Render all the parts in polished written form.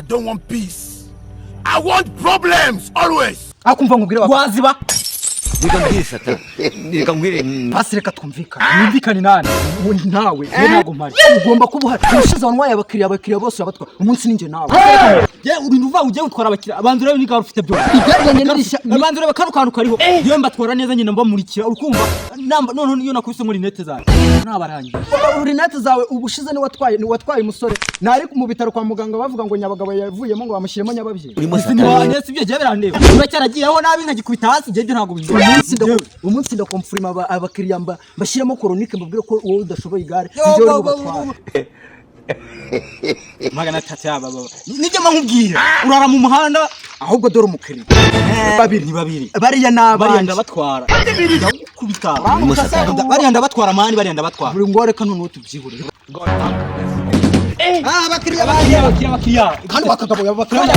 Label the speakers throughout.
Speaker 1: I don't want peace. I want problems always.
Speaker 2: Akumva nkubwire
Speaker 3: Waziba.
Speaker 4: Reka mbwire Sata, reka mbwire.
Speaker 2: Basi reka twumvikane.
Speaker 3: Mwumvikane nani?
Speaker 2: Ubu nawe.
Speaker 3: Njye ntabwo mpari.
Speaker 2: Ugomba kuba uhari. Ubushize wanywaye abakiriya, abakiriya bose urabatwara. Umunsi ninjye nawe.
Speaker 3: Ye, ibintu uva ugiye gutwara abakiriya, abanza urebe n'igare ufite byose.
Speaker 2: Igare ryanjye nirishya.
Speaker 3: Abanza urebe kano kantu kariho. Yewe, mbatwara neza nyine, mbamurikira, urukumva namba. Noneho niyo nakubise muri lunettes zanjye nabarangiye.
Speaker 2: Lunettes zawe ubushize ni watwaye umusore nari mu bitaro kwa muganga, bavuga ngo nyabagabo yavuyemo, ngo bamushyiremo nyababyeyi.
Speaker 4: Urimo
Speaker 3: Ese
Speaker 4: Satani.
Speaker 3: niba si ibyo gihe birandeba, niba cyaragiyeho nabi nkagikubita hasi, njye ibyo ntabwo bindeba.
Speaker 2: Umunsi ndakomfurima abakiriya, mbashyiremo chronique, mbabwire ko wowe udashoboye igare, njyewe uri bubatware.
Speaker 3: 300 yaba baba nibyo mba nkubwira, urara mu muhanda.
Speaker 2: Ahubwo dore umukiriya.
Speaker 3: Babiri ni babiri.
Speaker 2: Bariya ni
Speaker 3: Bariya
Speaker 2: abandi.
Speaker 3: ndabatwara, ndagukubita.
Speaker 4: Urimo Satani.
Speaker 3: Bariya ndabatwara man, bariya ndabatwara.
Speaker 2: Buri ngo reka noneho tubyihorere. Ah, abakiriya baje.
Speaker 3: Abakiriya, abakiriya, abakiriya.
Speaker 2: Kandi wakagabo abakiriya.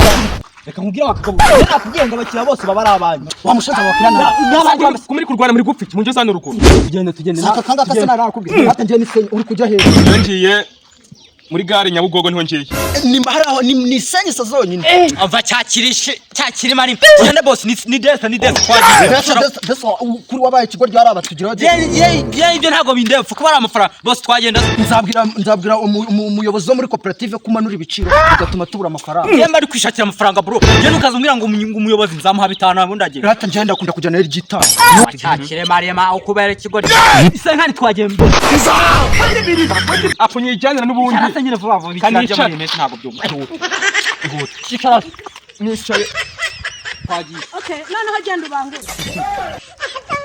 Speaker 3: Reka nkubwire wakagabo, nakubwiye ngo abakiriya bose baba ari abanyu.
Speaker 2: Wamushatse, abakiriya nawe.
Speaker 3: N'abandi.
Speaker 5: Ko muri kurwana, muri gupfa iki? Mungeze hano ruguru.
Speaker 3: Tugende, tugende.
Speaker 2: Saka kangaka se narakubwiye hata njye ni uri kujya hejuru.
Speaker 5: Ngiye muri gare Nyabugogo, niho ngiye.
Speaker 2: Ni hari aho ni senyisa zonyine.
Speaker 3: Ava cyakirishe cyakirimo ari tugende boss, ni desa, ni desa twagiye.
Speaker 2: Mbese kuri wabaye ikigo ryari abatugiraho?
Speaker 3: Ye, ibyo ntabwo bindeba, kuko ari amafaranga boss, twagenda.
Speaker 2: Nzabwira umuyobozi wo muri koperative ko umanura ibiciro bigatuma tubura amafaranga.
Speaker 3: Ye, mba ari kwishakira amafaranga bro, njye nukaza umbwira ngo ngo umuyobozi nzamuha 5 ubundi agenda.
Speaker 2: Rata njye ndakunda kujyana iry'itanu.
Speaker 3: Cyakire marema ukubera ikigo isa nkani, twagenda.
Speaker 5: Apfa nyijyanira n'ubundi.
Speaker 3: Cyarasa nyine vuba vuba.
Speaker 5: Kandi
Speaker 3: Ibiciro
Speaker 5: yicara.
Speaker 3: by'amuri menshi ntabwo byumva. Ihute, icara.
Speaker 5: Nicaye.
Speaker 3: Twagiye.
Speaker 6: Okay, noneho genda ubangure.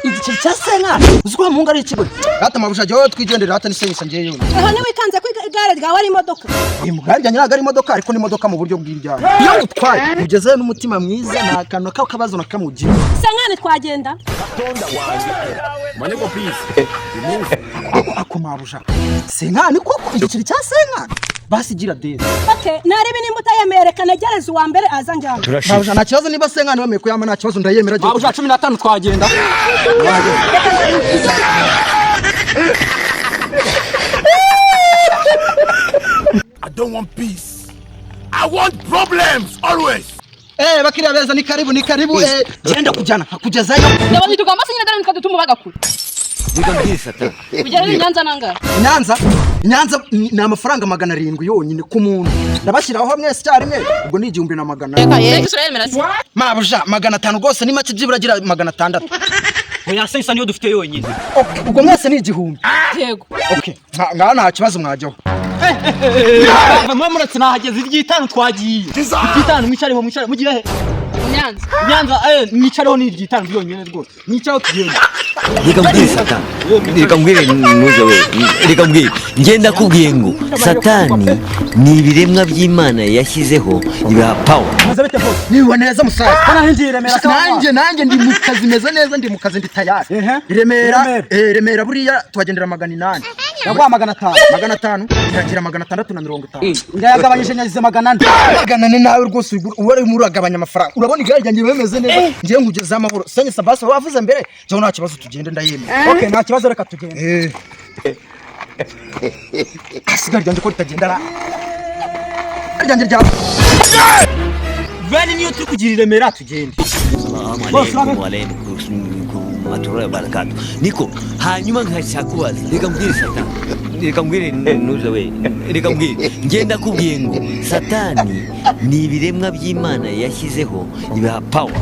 Speaker 2: Igiceri cya senkani, uzi ko muhungu ari ikigo. Rata mabuja, jyewe twigendere, rata ni senyisa njyewe.
Speaker 6: Aho ntiwikanze ko igare ryawe ari imodoka?
Speaker 2: Iyi mugare ryanjye ntabwo ari imodoka, ariko ni imodoka mu buryo bw'iryawe. Iyo utwaye ugezeyo n'umutima mwiza, nta kantu k'akabazo na kamwe ugira.
Speaker 6: Senkani, twagenda.
Speaker 1: Maneko, please.
Speaker 2: Ako mabuja, senkani koko, igiceri cya senkani, basi gira deza.
Speaker 6: Okay, narebe nimba utayemeye, reka negereze uwa mbere aza njyana.
Speaker 2: Mabuja, nta kibazo, niba senkani wemeye kuyama nta kibazo, ndayemera.
Speaker 3: Mabuja, 15 twagenda.
Speaker 1: I don't want peace. I want problems always.
Speaker 2: Eh, bakiriya beza, ni karibu, ni karibu. Eh, genda kujyana nkakugezayo.
Speaker 7: Ndabona tugomba se nyine, dore nitwa dutuma bagakura.
Speaker 4: Reka mbwire Sata.
Speaker 7: Kugera i Nyanza nangahe?
Speaker 2: Nyanza, Nyanza ni amafaranga 700 yonyine ku muntu. Ndabashyiraho mwese icyarimwe, ubwo ni 1400.
Speaker 7: Reka urayemera se?
Speaker 2: Mabuja, 500 rwose ni make, byibura agira 600.
Speaker 3: Oya, sensa niyo dufite yonyine.
Speaker 2: Okay, ubwo mwese ni 1000.
Speaker 7: Yego.
Speaker 2: Okay, ngaha nta kibazo, mwajyaho.
Speaker 3: Mwe muretse nahageze, iry'itanu twagiye, iry'itanu. Mwicareho, mwicare. Mugiye he?
Speaker 7: Nyanza.
Speaker 3: Nyanza. Eh, mwicareho, ni iry'itanu ryonyine rwose, mwicareho tugende.
Speaker 4: Reka mbwire Sata, reka mbwire ntuze we, reka mbwire. Ngenda kubwiye ngo Satani ni ibiremwa by'Imana yashyizeho ibiha power.
Speaker 3: Maze bite bose?
Speaker 2: Niba neza musaza.
Speaker 3: Hano hinjiye i Remera.
Speaker 2: Nanjye ndi mu kazi, meze neza, ndi mu kazi, ndi tayari.
Speaker 3: Ehe.
Speaker 2: I Remera.
Speaker 3: Remera.
Speaker 2: Eh, Remera buriya tuhagendera 800.
Speaker 3: Yaguha 500.
Speaker 2: 500, iragira 650.
Speaker 3: Ndayagabanyije, nyagize 400.
Speaker 2: 400 nawe rwose uba urimo uragabanya amafaranga. Urabona igare ryanjye bimeze neza, ngiye nkugezeho amahoro. Senye sabasi wavuze mbere, njyewe nta kibazo, tugende, ndayemera.
Speaker 3: Okay, nta kibazo, reka tugende.
Speaker 2: Eh. Igare ryanjye ko ritagenda ra? Ryanjye rya
Speaker 3: Veni niyo turi kugira i Remera, tugende.
Speaker 4: Assalamu alaikum warahmatullahi wabarakatuh. Niko hanyuma nkashaka kubaza, reka mbwire Satani, reka mbwire ntuze we, reka mbwire. Ngenda kubwiye ngo Satani ni ibiremwa by'Imana yashyizeho ibiha power.